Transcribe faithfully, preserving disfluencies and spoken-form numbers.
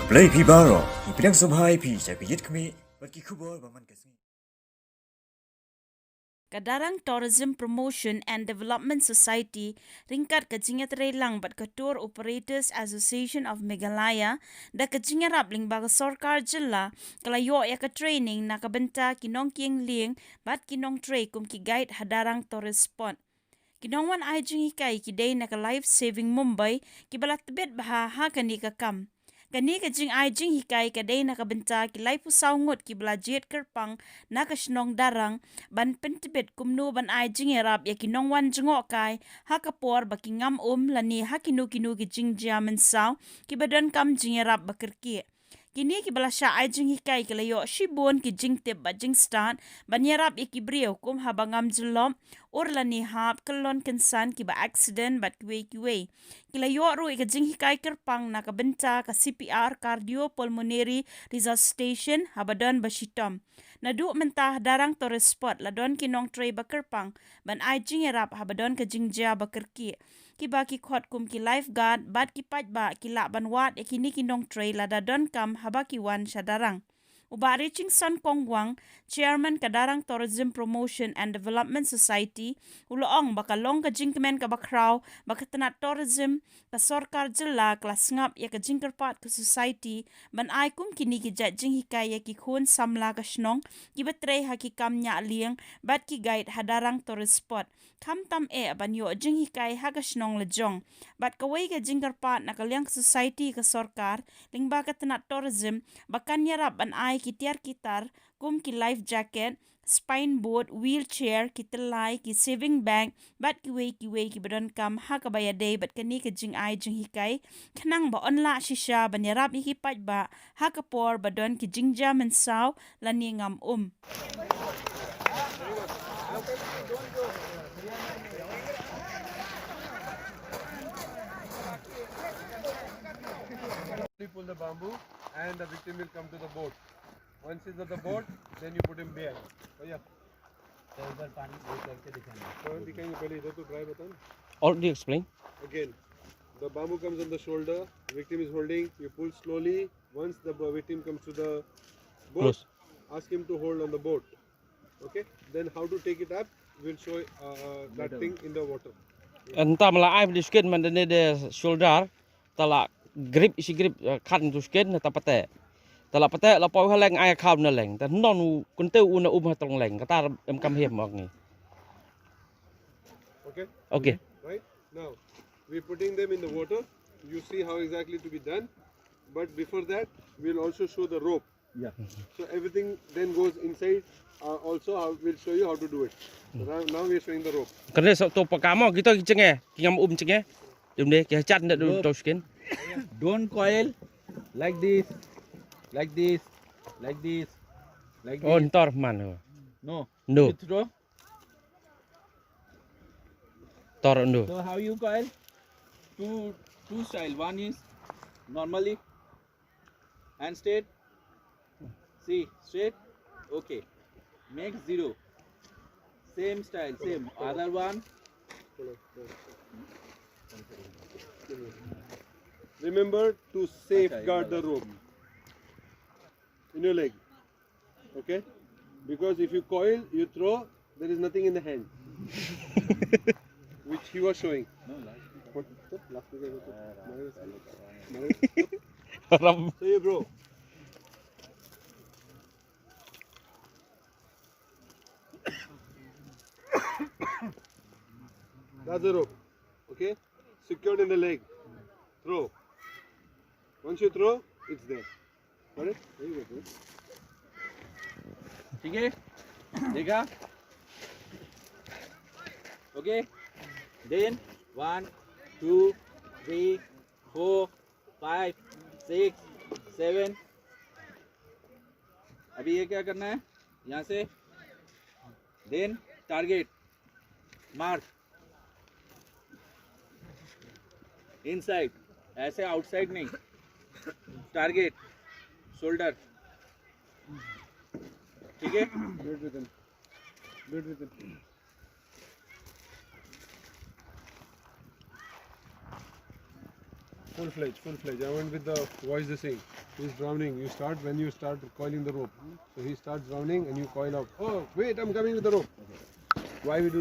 Blei phi baroh, ngi pdiang sngewbha ïa phi sha ka Ïit Khmih bad ki khubor ba man ka sngi. Ka Darrang Tourism Promotion and Development Society ryngkat ka jingïatreilang bad ka Tour Operators Association of Meghalaya da ka jingïarap lyngba ka sorkar jylla ka la ïoh ïa ka training na ka bynta ki nongkieng lieng bad ki nongtrei kum ki guide ha Darrang Tourist Spot. Ki nongwan ai jinghikai ki dei na ka Life Saving Mumbai kiba la tbit bha ha kane ka kam. Kane ka jingai jinghikai ka dei na ka bynta ki laiphew saw ngut kiba la jied kyrpang na ka shnong Darrang ban pyntbit kumno ban ai jingïarap ïa ki nongwan jngohkai ha ka por ba ki ngam um lane ha kino kino ki jingjia mynsaw kiba donkam jingïarap ba kyrkieh. Kine kiba la shah ai jinghikai ki la ïoh shibun ki jingtip bad jingstad ban ïarap ïa ki briew kum haba ngam jyllop, ur lane hap, kyllon kynsan kiba accident bad kiwei kiwei. Ki la ïoh ruh ïa ka jinghikai kyrpang na ka bynta ka C P R, Cardiopulmonary Resuscitation, haba don ba shitom. Naduh mynta ha Darrang Tourist Spot la don ki nongtrei ba kyrpang ban ai jingïarap haba don ka jingjia ba kyrkieh. Kiba ki khot kum ki lifeguard bad ki paidbah ki lah ban wad ïa kine ki nongtrei lada donkam haba ki wan sha Darrang. U Bah Richingson Kongwang, Chairman ka Darrang Tourism Promotion and Development Society, u la ong ba ka long ka jingkmen kaba khraw ba ka tnat tourism ka sorkar jylla ka la sngap ïa ka jingkyrpad ka society ban ai kum kine ki jait jinghikai ïa ki khun samla ka shnong kiba trei ha ki kam ñiah lieng bad ki guide ha Darrang Tourist Spot. Khamtam eh ban ïoh jinghikai ha ka shnong la jong. Bad kawei ka jingkyrpad na ka liang ka society ka sorkar lyngba ka tnat tourism ba kan ïarap ban ai ki tiar ki tar kum ki life jacket, spine board, wheelchair, ki tyllai, ki saving bag bad kiwei kiwei kiba donkam ha kaba ïadei bad kane ka jingai jinghikai khnang ba yn lah shisha ban ïarap ïa ki paidbah ha ka por ba don ki jingjia mynsaw lane ngam um. Pull the bamboo and the victim will come to the boat. Once he's at the boat, then you put him behind. भैया, तो एक बार पानी वो करके दिखाना। तो दिखाएंगे, पहले इधर तो dry बता ना। Already explain. Again, the bamboo comes on the shoulder, victim is holding, you pull slowly. Once the bo- victim comes to the boat, close, ask him to hold on the boat. Okay? Then how to take it up, we'll show uh, uh, that thing in the water. Ynda ma la ai bad u skin man da ne de shoulder, ta la grip, shi grip, eh, khan tu skin ta pate. Ta la pate la poi ha leng, ai kham na leng. Ta non u kunte u na um ha tong leng. Kata em kam hem mak ni. Okay? Okay. Right? Now, we're putting them in the water. You see how exactly to be done. But before that, we'll also show the rope. Yeah. So everything then goes inside. Uh, also, how, we'll show you how to do it. So now, now we're showing the rope. Kane sa to pakamo kita ki chenge, ki ngam um chenge. Dum de ki chat nda du to skin. Don't coil like this, like this, like this, like this. Oh, ntor man. No. No. You throw. Tor no. So how you coil? Two, two style. One is normally and straight. See, straight. Okay. Make zero. Same style, same. Other one. Remember to safeguard the rope in your leg. Okay? Because if you coil, you throw, there is nothing in the hand. Which he was showing. So you, bro. That's the rope. Okay? Secured in the leg. Throw. Once you throw, it's there. Got it? There you go, bro. ठीक है, देखा? Okay, then one, two, three, four, five, six, seven. अभी ये क्या करना है? यहाँ से then target, mark inside, ऐसे outside नहीं, target shoulder. ठीक है? Breathe within. Breathe within. Full fledged, full fledged. I went with the voice, the same. He's drowning. You start when you start coiling the rope. So he starts drowning and you coil up. Oh, wait, I'm coming with the rope. Why we do